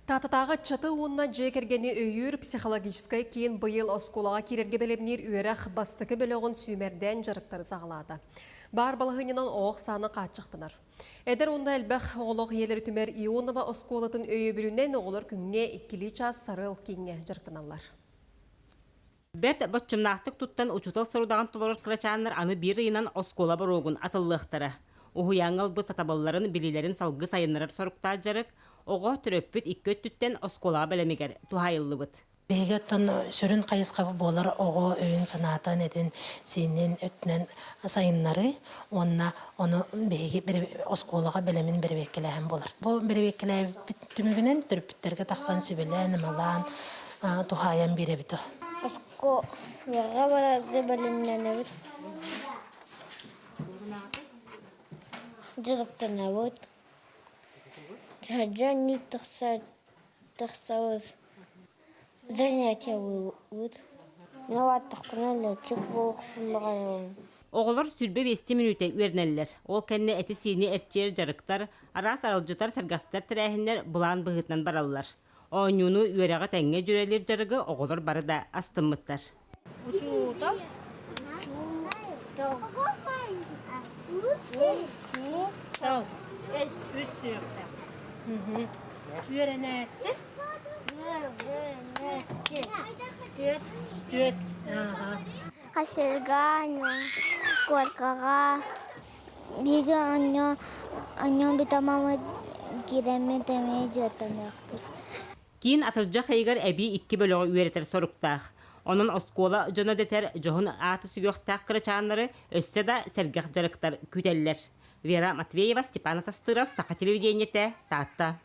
Таататааҕы ыччаты уонна дьиэ кэргэни өйүүр психологическай киин быйыл оскуолаҕа киирэргэ бэлэмниир үөрэх бастакы бөлөҕүн сүүмэрдээн дьарыктары саҕалаата. Баар балаһыанньанан оҕо ахсаана хааччахтанар. Эдэр уонна элбэх оҕолоох ийэлэри түмэр Ионова оскуолатын өйөбүлүнэн оҕолор күҥҥэ иккилии чаас Сарыал кииҥҥэ дьарыктаналлар. Бэрт боччумнаахтык туттан учуутал сорудаҕын толорор кырачааннар аны биир ыйынан оскуола боруогун атыллыахтара. Уһуйааҥҥа ылбыт сатабылларын, билиилэрин салгыы сайыннарар соруктаах дьарык оҕо төрөппүт икки өттүттэн оскуолаҕа бэлэмигэр туһаайыллыбыт. Биһиги оттон сүрүн хайысхабыт буолар оҕо өйүн-санаатын, этин-сиинин өттүнэн сайыннарыы уонна ону биһиги оскуолаҕа бэлэмин бэрэбиэркэлээһин буолар. Бу бэрэбиэркэлээбиппит түмүгүнэн төрөппүттэргэ тахсан сүбэлээн-амалаан туһаайан биэрэбит. Оскуолаҕа барарга бэлэмнэнэбит. Дьарыктанабыт. Дьон тахсабыт. Занятиелыыбыт. Мин улааттахпына летчик буолуохпун баҕарабын. Оҕолор 25 мүнүүтэ үөрэнэллэр. Ол кэннэ эти-сиини эрчийэр дьарыктар, араас аралдьытар, сэргэхситэр тэрээһиннэр былаан быһыытынан бараллар. Оонньууну үөрэҕи тэҥҥэ дьүөрэлиир дьарыгы оҕолор бары да астыммыттар. Учуутал. Учуутал. Үс сүһүөхтээх. Үөрэнээччи. Үөрэнээччи. Түөрт. Түөрт. Хасырга, куоркаҕа Биһиги оонньоон оонньоон бүтэммит киирэммит эмиэ дьыаттаныахпыт. Киин атырдьах ыйыгар эбии икки бөлөҕү үөрэтэр соруктаах. Онон оскуола дьоно дэтэр дьоһун ааты сүгүөхтээх кырачааннары өссө да сэргэх дьарыктар күүтэллэр. Вера Матвеева, Степан Атастыров, Саха телевидениетэ, Таатта.